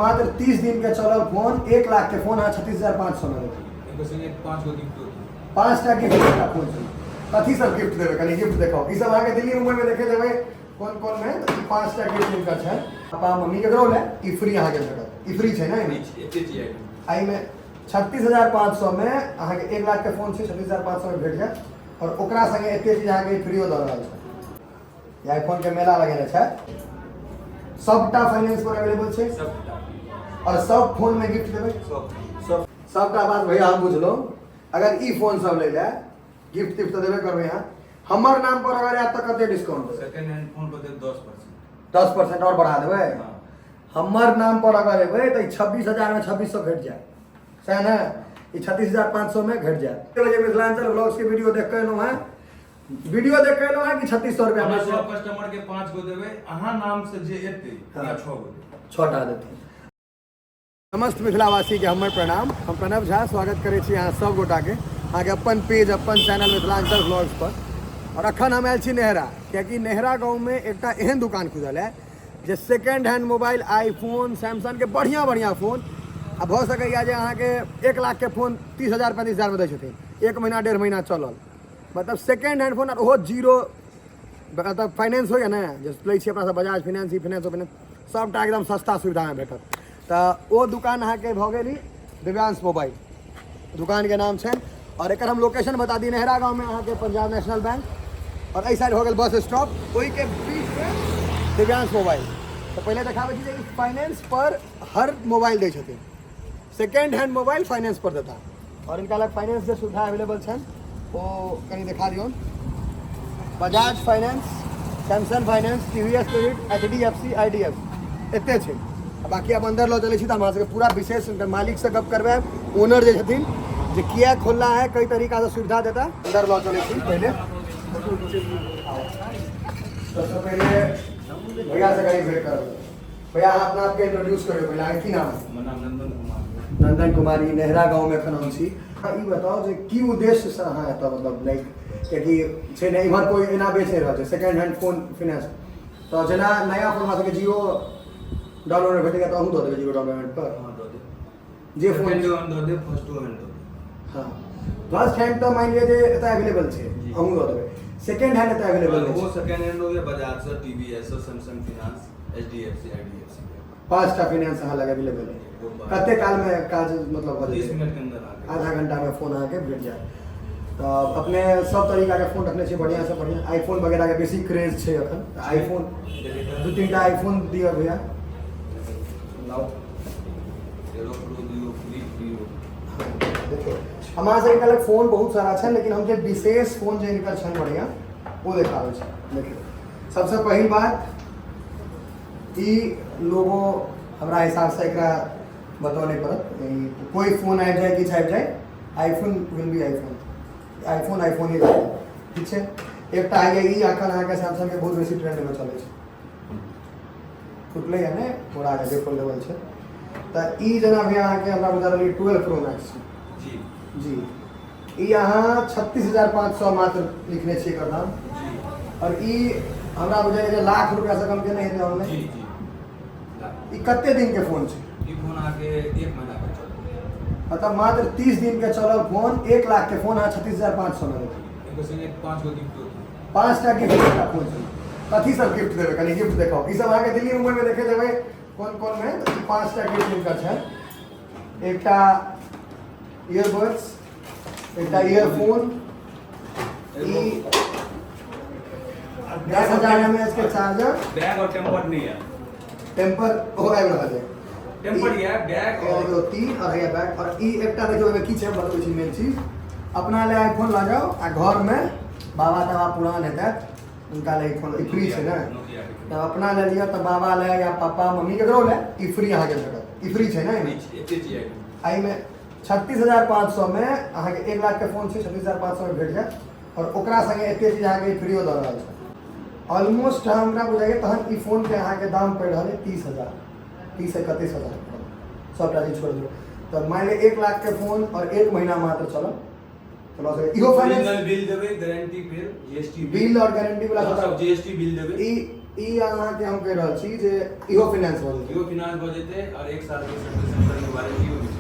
मात्र 30 दिन के चलल फोन, 1 लाख के फोन अहाँ 36,500 में देबै। एकर संगे पाँच गो गिफ्ट होतै। पाँचटा गिफ्ट, एकटा फोन छै। कथी सब गिफ्ट देबै? कनि गिफ्ट देखाउ। ई सब अहाँके दिल्ली, मुंबई में देखे देबै कोन कोन में। तऽ ई पाँचटा गिफ्ट हिनकर छै। पापा, मम्मी केकरो ले ई फ्री अहाँके भेटत। ई फ्री छै ने एहिमे? एते चीज आइटम। एहिमे 36,500 में अहाँके 1 लाख के फोन छै, 36,500 में भेट जायत और ओकरा संगे एते चीज अहाँके फ्रीओ दऽ रहल छै। ई आईफोन के मेला लगेने छै। सबटा फाइनेंस पर अवेलेबल छै? सबटा। और सब फोन में गिफ्ट देबै? सब। सब। सबटा बात भैया हम बुझलहुँ। अगर ई फोन सब लै लए गिफ्ट तिफ्ट तऽ देबे करबै अहाँ। हमर नाम पर अगर आयत तऽ कते डिस्काउंट देबै? सेकेंड हैंड फोन पर देब 10%। 10% आओर बढ़ा देबै? हाँ। हमर नाम पर अगर एबै तऽ 26,000 में 2600 घटि जायत, सएह ने? ई 36,500 में घटि जायत। जे मिथिलांचल ब्लॉग्स के वीडियो देख कऽ एलहुँ हेँ, वीडियो देख कऽ एलहुँ हेँ कि 3600 रुपया। हमरा सब कस्टमर के पाँच गो देबै, अहाँ नाम से जे एतै हाँ। ओकरा छओ गो देबै। छओटा देथिन। समस्त मिथिलावासीके हमर प्रणाम। हम प्रणव झा स्वागत करै छी अहाँ सब गोटाके अहाँके अपन पेज, अपन चैनल मिथिलांचल ब्लॉग्स पर। और अखन हम आयल छी नेहरा, कियाकि नेहरा गाँवमे एकटा एहन दुकान खुजल है जे सेकेंड हैंड मोबाइल, आईफोन, सैमसंगके बढ़िआँ बढ़िआँ फोन, आ भऽ सकैए जे अहाँके 1 लाखके फोन 30,000, 35,000मे दै छथिन, एक महीना, डेढ़ महीना चलल, मतलब सेकेंड हैंड फोन, और ओहो जीरो मतलब फाइनेंस होइए ने, जे लै छी अपना सब बजाज फाइनेंस, ई फाइनेंस, ओ फाइनेंस, सभटा एकदम सस्ता सुविधामे भेटत। तऽ ओ दुकान अहाँके भऽ गेल ई दिव्यांश मोबाइल दुकानके नाम छनि। और एकर हम लोकेशन बता दी, नेहरा गाँवमे अहाँके पंजाब नेशनल बैंक और एहि साइड हो गेल बस स्टॉप, ओहिके बीचमे दिव्यांश मोबाइल। तऽ पहिले देखाबै छी जे ई फाइनेंस पर हर मोबाइल दै छथिन। सेकेंड हैंड मोबाइल फाइनेंस पर देता और इनका लग फाइनेंस जे सुविधा अवेलेबल छनि ओ कनि देखा दियौन। Bajaj finance, Samsung finance, T V S credit, H D F C, I D F, एते छै। आ बाकी आब अंदर लऽ चलै छी तऽ हम अहाँ सबके पूरा विशेष हुनकर मालिकसँ गप करबायब, ओनर जे छथिन, जे किया खोलना है, कई तरीकासँ सुविधा देता। अंदर लऽ चलै छी। पहिले सबसँ पहिले भैयासँ कनि भेंट करब। भैया, अहाँ अपना आपके इंट्रोड्यूस करियौ पहिले। अहाँके की नाम है? हमर नाम नंदन कुमार। नंदन कुमार। ई नेहरा गाँवमे एखन हम छी। अहाँ ई बताउ जे की उद्देश्यसँ अहाँ एतऽ, मतलब लाइक, कियाकि छै ने, इम्हर कोइ एना बेच नहि रहल छै सेकेंड हैंड फोन फाइनेंस। तऽ जेना नया फोन हमरा सबके जीरो डाउन पेमेंट भेटैए तऽ अहूँ दऽ देबै जीरो डाउन पेमेंट पर? हाँ, दऽ देब। जे फोन सेकेंड हैंड दऽ देब, फर्स्ट हैंड दऽ देब। हाँ, फर्स्ट हैंड तऽ मानि लिअ जे एतऽ अवेलेबल छै, अहूँ दऽ देबै। सेकेंड हैंड एतऽ अवेलेबल नहि वो छै। सेकेंड हैंड हो गया बजाज से, TVS Se, Samsung finance, H D F C, I D F C. पाँचटा फाइनेंस अहाँ लग अवेलेबल है। कते कालमे काज मतलब भऽ 30 जेतै? मिनट के अंदर आ गया। आधा घंटामे फोन अहाँके भेट जायत। तऽ अपने सब तरीकाके फोन रखने छी, बढ़िआँसँ बढ़िआँ आईफोन वगैरहके बेसी क्रेज छै एखन, तऽ आईफोन दू तीनटा आईफोन दिअ भैया। लाओ, 13 प्रो दियो, फ्री दियो। देखियौ, हमरा सबके कहलक फोन बहुत सारा छै, लेकिन हम जे विशेष फोन जे हिनकर छनि बढ़िआँ, ओ देखाबै छी। देखियौ, सबसँ पहिल बात ई लोगो, हमरा हिसाबसँ एकरा बतबऽ नहि पड़त। ई कोइ फोन आबि जाय, किछु आबि जाय, iPhone will be iPhone, iPhone iPhone ही रहतै। ठीक छै। एकटा आइए ई एखन अहाँके सैमसंगके बहुत बेसी ट्रेंडमे चलै छै। फुटलैए ने पूरा, जे फोल्डेबल छै। तऽ ई जेना भी अहाँके हमरा बुझा रहल 12 प्रो मैक्स छै। जी। जी, ई अहाँ 36,500 मात्र लिखने छियै एकर दाम। जी। और ई हमरा बुझाइए जे लाख रुपैआसँ कम के नहि हेतै ऑनलाइन। जी जी ई कते दिन के फोन छै? ई फोन अहाँके एक महीना पर चलत। मतलब मात्र 30 दिन के चलल फोन, 1 लाख के फोन अहाँ 36,500 में देबै। एकर संगे पाँच गो गिफ्ट होतै। पाँचटा गिफ्ट, एकटा फोन छै। कथी सब गिफ्ट देबै? कनि गिफ्ट देखाउ। ई सब अहाँके दिल्ली, मुंबई में देखे देबै कोन कोन में। तऽ ई पाँचटा गिफ्ट हिनकर छनि। एकटा ईयरबड्स, एकटा ईयरफोन, ई 10,000 एम एच के चार्जर। बैग और टेम्पर नहीं है। टेम्पर ओ आबि रहल है। टेम्पर ये बैग और और देखियौ तीन और हैया बैग। और ई एकटा देखियौ, ओहिमे की छै हम बतबै छी। मेन चीज, अपना ले आईफोन लऽ जाउ आ घरमे बाबा ताबा पुरान हेतै, हुनका ले ई फोन ई फ्री छै ने? नोकिया के। तऽ अपना ले लिअ तऽ बाबा ले या पापा, मम्मी केकरो ले ई फ्री अहाँके भेटत। ई फ्री छै ने एहिमे? एते चीज आइटम। एहिमे 36,500 मे अहाँके 1 लाख के फोन छै, 36,500 मे भेट जायत और ओकरा संगे एते चीज अहाँके फ्रीओ दऽ रहल छै। ऑलमोस्ट हमरा बुझाइए तहन ई फोनके अहाँके दाम पड़ि रहल अइ 30,000, 30 31 हजार। सभटा चीज छोड़ि दियौ तऽ मानि लिअ 1 लाख के फोन और एक महीना मात्र चलत तऽ लऽ सकैत। इहो फाइनेंस ओरिजिनल बिल देबै, गारंटी बिल, जीएसटी बिल और गारंटी वाला सब, सबटा। जीएसटी बिल देबै। ई ई अहाँके हम कहि रहल छी जे इहो फाइनेंस भऽ जेतै। इहो फाइनेंस भऽ जेतै आओर 1 साल के सर्विस सेंटर के वारंटी होइ छै।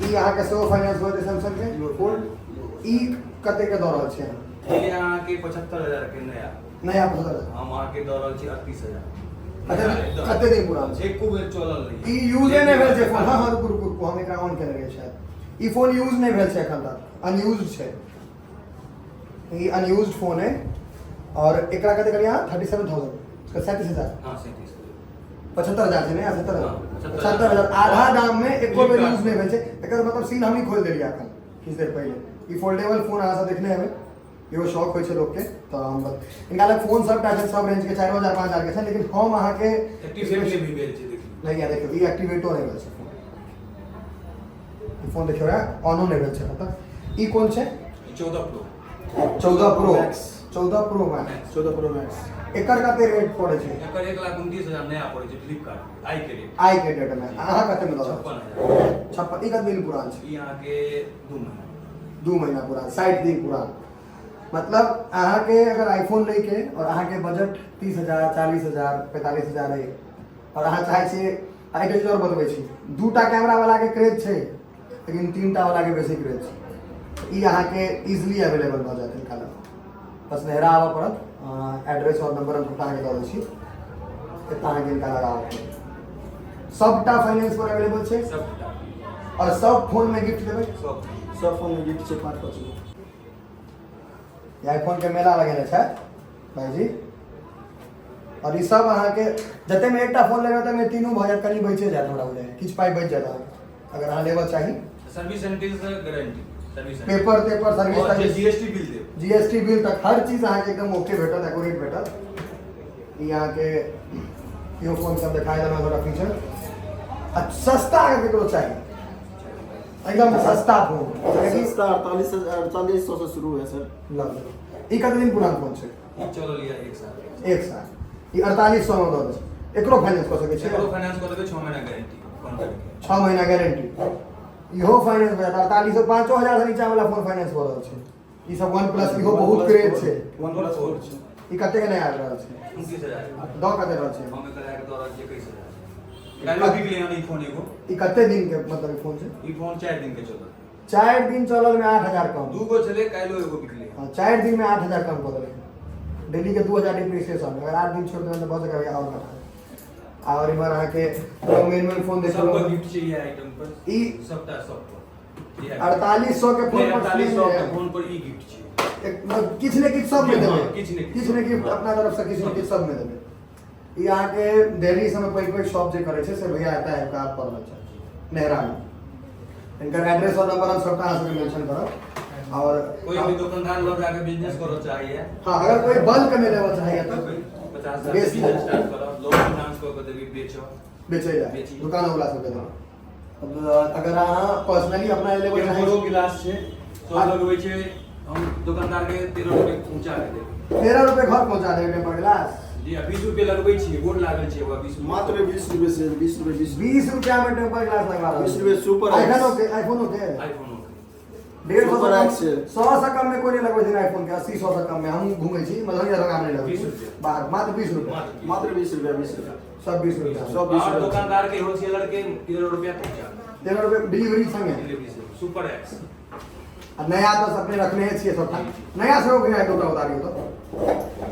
ई अहाँके सेहो फाइनेंस भऽ जेतै सैमसंग के फोल्ड। ई कते के दऽ रहल छी अहाँ? ई अहाँके 75,000 के नया। नया 75,000। हम अहाँके दऽ रहल छी 38,000। कते दिन पुरान छै? एको बेर चलल नहि। ई यूजे नहि भेल छै फोन। हँ हँ, रुकू रुकू रुकू, हम एकरा ऑन केने रहियै शायद। ई फोन यूज नहि भेल छै एखन तक, अनयूज छै। ई अनयूज फोन है। और एकरा कते कहलियै अहाँ? 37,000, 37,000। हाँ, 37,000। 75,000 छै ने? 70,000। हाँ, 75,000 आधा दाम में एको बेर Flipkart। Use नहि भेल छै। एकर मतलब सील हमही खोलि देलियै एखन किछु देर पहिले। ई फोल्डेबल फोन अहाँ सब देखने हेबै, इहो शौक होइ छै लोकके। तऽ हम हिनका लग फोन सबटा छै, सब रेंज के, 4,000 5,000 के छै, लेकिन हम अहाँके एक्टिवेट नहि भी भेल छै, देखियौ। नहि, देखियौ, ई एक्टिवेटो नहि भेल छै फोन। ई फोन देखियौ, ऑनो नहि भेल छै। मतलब ई कोन छै? 14 pro. 14 pro max. 14 pro max. 14 pro max. एकर कते रेट पड़ै छै? एकर 1,29,000 नया पड़ै छै फ्लिपकार्ट आइ के रेट। आइ के डेट में अहाँ कते में दऽ रहल छी? 56,000। 56। ई कते दिन पुरान छै? ई अहाँके 2 महीना। 2 महीना पुरान, 60 दिन पुरान। मतलब अहाँके अगर आईफोन लैके और अहाँके बजट 30,000, 40,000, 45,000 अइ और अहाँ चाहै छियै, आ एकटा चीज आओर बतबै छी, 2टा कैमरा वालाके क्रेज छै, लेकिन 3टा वालाके बेसी क्रेज छै। ई अहाँके इजिली अवेलेबल भऽ जायत हिनका लग। बस नेहरा आबऽ पड़त। एड्रेस और नंबर हम सबटा अहाँके दऽ दै छी। एतऽ अहाँके हिनका लग आबऽ पड़त। सबटा फाइनेंस पर अवेलेबल छै। सबटा। और सब फोन में गिफ्ट देबै? सब। सब फोन में गिफ्ट छै, 5-5 गो। ई आईफोन के मेला लगेने छै भाईजी। और ई सब अहाँके जते में एकटा फोन लेबै तमे तीनू भऽ जायत, कनि बचि जायत हमरा बुझाइए, किछु पाइ बचि जायत अहाँके अगर अहाँ लेबऽ चाही। सर्विस सेंटर से गारंटी, सर्विस पेपर तेपर सर्विस और तर्विस। जीएसटी बिल देब। जीएसटी बिल तक हर चीज अहाँके एकदम ओके भेटत, एक्यूरेट भेटत। ई अहाँके इहो फोन सब देखाय देलहुँ सबटा फीचर। आ सस्ता अगर ककरो चाही, एकदम सस्ता फोन। सस्ता 4800 से शुरू है सर। लऽ लेबै। ई कते दिन पुरान फोन छै? ई चलल यऽ 1 साल। 1 साल। ई 4800 में दऽ दै छै। एकरो फाइनेंस कऽ सकै छी? एकरो फाइनेंस कऽ देबै, 6 महीना गारंटी कॉन्ट्रैक्ट के। 6 महीना गारंटी। इहो फाइनेंस भऽ जायत। 4800, 5,000 से नीचा वाला फोन फाइनेंस भऽ रहल छै। ई सब वन प्लस इहो बहुत क्रेज छै। वन प्लस फोर छै। ई कते के नया आबि रहल छै? 29,000। दऽ कते रहल छै? हम एकर आके दऽ रहल छियै 21,000। काल्हि बिकलै हन ई फोन एगो। ई कते दिन के मतलब ई फोन छै? ई फोन 4 दिन के चलल। 4 दिन चलल में 8,000 कम। 2 गो छलै, काल्हिो एगो बिकलै। हाँ, 4 दिन में 8,000 कम कऽ देलकै। डेली के 2,000 डिप्रिसिएशन, अगर 8 दिन छोड़ि देबै तऽ भऽ सकैए आओर घटा। आओर इम्हर अहाँके मेन मेन फोन देखियौ। सबपर गिफ्ट छै इएह आइटम पर। ई सबटा सब पर। 4800 के फोन पर 4800 के फोन पर ई गिफ्ट छै। एक मतलब किछु ने किछु सब में देबै। किछु ने किछु ने किछु अपना तरफ से किछु ने किछु सब में देबै। ई अहाँके दिल्ली सबमे पैघ पैघ शॉप जे करै छै से भैया एतऽ आबि कऽ आब पड़ल छै नेहरामे। हिनकर एड्रेस और नंबर हम सबटा अहाँ सबके मेंशन करब। और कोई भी दुकानदार लग जाके बिजनेस करऽ चाहैए, हाँ, अगर कोई बल्क में लेबऽ चाहैए तऽ 50,000 बेच बिजनेस स्टार्ट करब, लोन फाइनेंस कऽ के देबी, बेचऽ बेचै लए बेची। दुकान वाला सबके देबै। अब अगर अहाँ पर्सनली अपना लेबऽ चाहै टेम्परो गिलास छै, सब लगबै छै। हम दुकानदार के 13 रुपए पहुंचा के देबै। 13 रुपए घर पहुंचा देबै टेम्पर गिलास। जी, आ 20 रुपए लगबै छियै, बोर्ड लागल छै ओकरा 20 रुपए। मात्र 20 रुपए से, 20 रुपए, 20 20 रुपया में टेम्पर गिलास लगवा रहल। 20 रुपए सुपर एक्स। आईफोन के, आईफोन के। आईफोन के। 150 सुपर से कम, एक्स छै। 100 से कम में कोई नहीं लगबै छै आईफोन के, 80 100 से कम में हम घूमै छी, मधुबनी दरभंगा में नहीं लगबै 20 छी। रुपया। बाहर मात्र 20 रुपया। मात्र 20। मात्र 20 रुपया, 20 रुपया। सब 20 रुपया। सब 20 और रुपया। दुकानदार के होलसेलर के 13 रुपया पहुंचा। 13 रुपया डिलीवरी संगे। डिलीवरी से सुपर एक्स। आ नया तऽ अपने रखने छियै सबटा। नया सेहो भैया एक दूटा उतारियौ तऽ।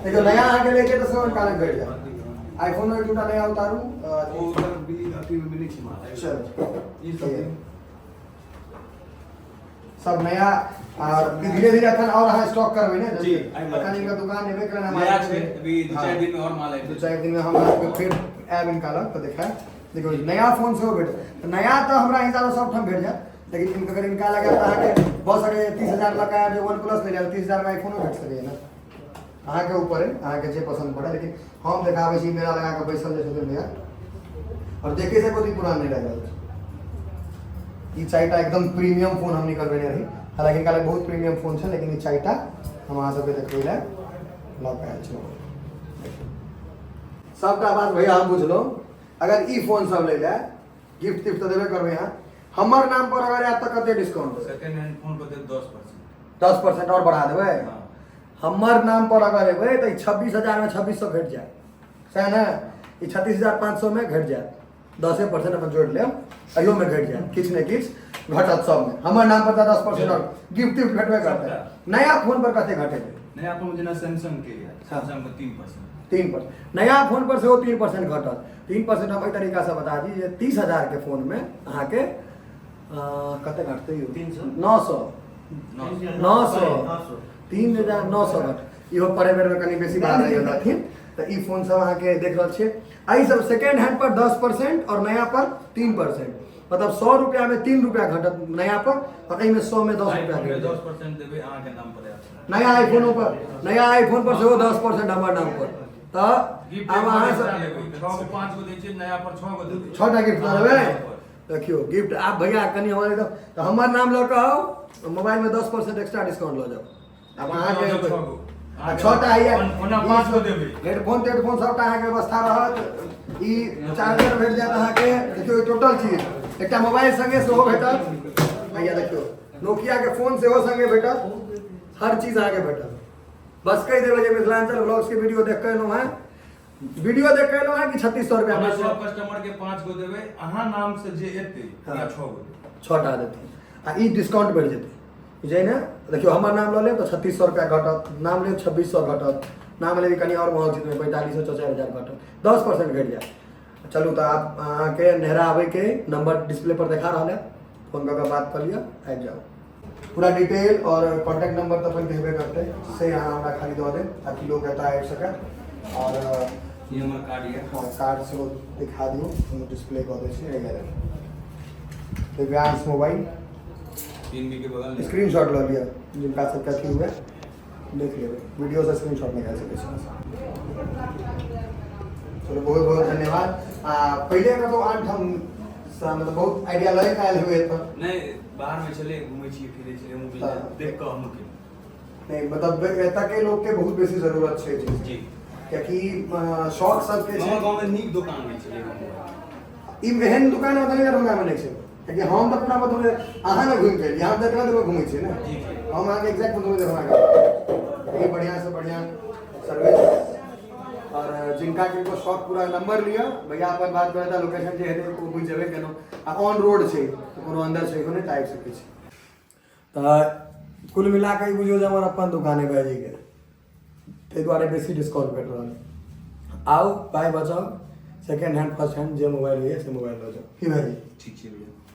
देखियौ नया अहाँके लेके तऽ सेहो हिनका लग भेट जायत। आईफोन मे एक दूटा नया उतारू। ओ उधर बिलिंग अथी मे मिलै छै माल। चलो। ई सब दिन। सब नया और धीरे धीरे अखन और अहाँ स्टॉक करबै ने? जी, आइ माल। अखन इनका दुकान एबे करन हम। नया छै, अभी 2-4 दिन में और माल आबि। 2-4 दिन में हम अहाँके फेर आयब हिनका लग तऽ देखायब। देखियौ नया फोन सेहो भेट, तऽ नया तऽ हमरा हिसाबसँ सब ठाम भेट जायत, लेकिन इनका अगर इनका लगे तऽ अहाँके भऽ सकैए 30,000 लऽ कऽ आयब जे वन प्लस ले जायब, 30,000 मे आईफोनो भेट सकैए ने। अहाँके ऊपर है, अहाँके जे पसन्द पड़े, लेकिन हम देखाबै छी मेला लगा कऽ बैसल जे छथिन भैया, और देखै से कोई पुरान नहि लागि रहल छै। ई चारिटा एकदम प्रीमियम फोन हम निकलबेने रही, हालांकि हिनका लग बहुत प्रीमियम फोन छै, लेकिन ई चारिटा हम अहाँ सबके देखबै लए लऽ कऽ आयल छी। सबटा बात भैया हम बुझलहुँ। अगर ई फोन सब लै लए गिफ्ट तिफ्ट तऽ देबे करबै अहाँ, हमर नाम पर अगर आयत तऽ कते डिस्काउंट देबै? सेकेंड हैंड फोन पर देब 10%। 10% आओर बढ़ा देबै? हाँ। हमर नाम पर अगर एबै तऽ 26,000 में 2600 घटि जायत। सएह ने? ई 36,500 मे घटि जायत, 10% अपन जोड़ि लेब, अहियोमे घटि जायत, किछु ने किछु घटत सबमे। हमर नाम पर तऽ 10% आओर गिफ्ट तिफ्ट भेटबे करतै। नया फोन पर कते घटेतै? नया फोन जेना सैमसंग के यऽ, हाँ। सैमसंग के 3%। 3%। नया फोन पर सेहो 3% घटत। 3% हम एहि तरीकासँ बता दी जे 30,000 के फोनमे अहाँके कते घटतै यौ? 300? 900। 900। 900, 3,900 घट। इहो पढ़े बेरमे कनि बेसी बात रहि गेल रहथिन। तऽ ई फोन सब अहाँके देख रहल छियै, एहि सब सेकेंड हैंड पर 10% आओर नया पर 3%, मतलब 100 रुपैआमे 3 रुपैआ घटत नया पर आओर एहिमे 100 मे 10 रुपैआ आईफोन घटत। 10% देबै, अहाँके नाम पर आयत। नया आईफोनो पर, नया आईफोन पर सेहो 10% हमर नाम पर। तऽ गिफ्ट आब अहाँ सब लेबै, 6 गो 5 गो दै छियै, नया पर 6 गो देबै। 6टा गिफ्ट दऽ देबै। देखियौ गिफ्ट आब भैया कनि हमर एकदम, तऽ हमर नाम लऽ कऽ आउ, मोबाइलमे 10% एक्स्ट्रा डिस्काउंट लऽ जाउ। आब अहाँके छओ गो। आ 6टा हैया ओना 5 गो देबै। हेडफोन तेडफोन सबटा अहाँके व्यवस्था रहत। ई चार्जर भेट जायत अहाँके। देखियौ, ई टोटल चीज एकटा मोबाइल संगे सेहो भेटत। भैया देखियौ, नोकियाके फोन सेहो संगे भेटत। हर चीज अहाँके भेटत। बस कहि देबै जे मिथिलाञ्चल ब्लॉग्सके वीडियो देख कऽ एलहुँ हेँ, वीडियो देख कऽ एलहुँ हेँ कि 3600 रुपया हमरा बचल। सब कस्टमर के 5 गो देबै, अहाँ नाम से जे एतै हाँ। ओकरा 6 गो देबै। 6टा देथिन आ ई डिस्काउंट बढ़ि जेतै, बुझै ने? देखियौ, हमर नाम लऽ लेब तऽ 3600 रुपया घटत, नाम लेब 2600 घटत, नाम लेबै कनि आओर महग छै तऽ 4500 4000 घटत, 10% घटि जायत। चलू तऽ आब अहाँके नेहरा आबैके नंबर डिस्प्ले पर देखा रहल है, फोन कऽ कऽ बात कऽ लिअ, आबि जाउ। पूरा डिटेल और कॉन्टैक्ट नंबर तऽ अपन हेबे करतै, से अहाँ हमरा खाली दऽ देब ताकि लोक एतऽ आबि सकत। आओर ई हमर कार्ड यऽ। हँ, कार्ड सेहो दिखा दियौ, हम डिस्प्ले कऽ दै छी। एहि दिव्यांश मोबाइल, 3 बी के बगल में। स्क्रीन शॉट लऽ लिअ, जिनका सबके अथी हुए देख लेबै, वीडियोसँ स्क्रीन शॉट निकालि सकै छी। चलू, बहुत बहुत धन्यवाद। आ पहिले कतहु आन ठाम सँ मतलब बहुत आइडिया लए कऽ आयल हेबै एतऽ? नहि, बाहर में छलै, घूमै छियै फिरै छियै, हमहूँ हाँ। देख कऽ हमहूँ केलहुँ। नहि, मतलब एतऽ के लोकके बहुत बेसी जरूरत छै एहि चीजके। जी। कियाकि शौक सबके छै। हमर गाँव में नीक दोकान नहि छलै मोबाइल। ई एहन दुकान मधुबनी दरभंगा मे नहि छै, कियाकि हम तऽ पूरा मधुबनी अहाँ ने घुमि के एलियै, हम तऽ एतना दूर घुमै छियै ने। जी, जी। हम अहाँके एक्जैक्ट मधुबनी दरभंगा के ई बढ़िआँ से बढ़िआँ सर्विस और जिनका किनको शौक पूरा नंबर लिअ, भैया अपन बात करता, लोकेशन जे हेतै ओ बुझि जेबै केनो। आ ऑन रोड छै तऽ कोनो अंदर छै नहि तऽ आबि सकै छी। तऽ कुल मिला कऽ ई बुझियौ जे हमर अपन दुकान अइ भाइजीके, ताहि दुआरे बेसी डिस्काउंट भेट रहल है। आउ, पाइ बचाउ, सेकेंड हैंड फर्स्ट हैंड जे मोबाइल होइए से मोबाइल लऽ जाउ। की भाइजी? ठीक छै भैया।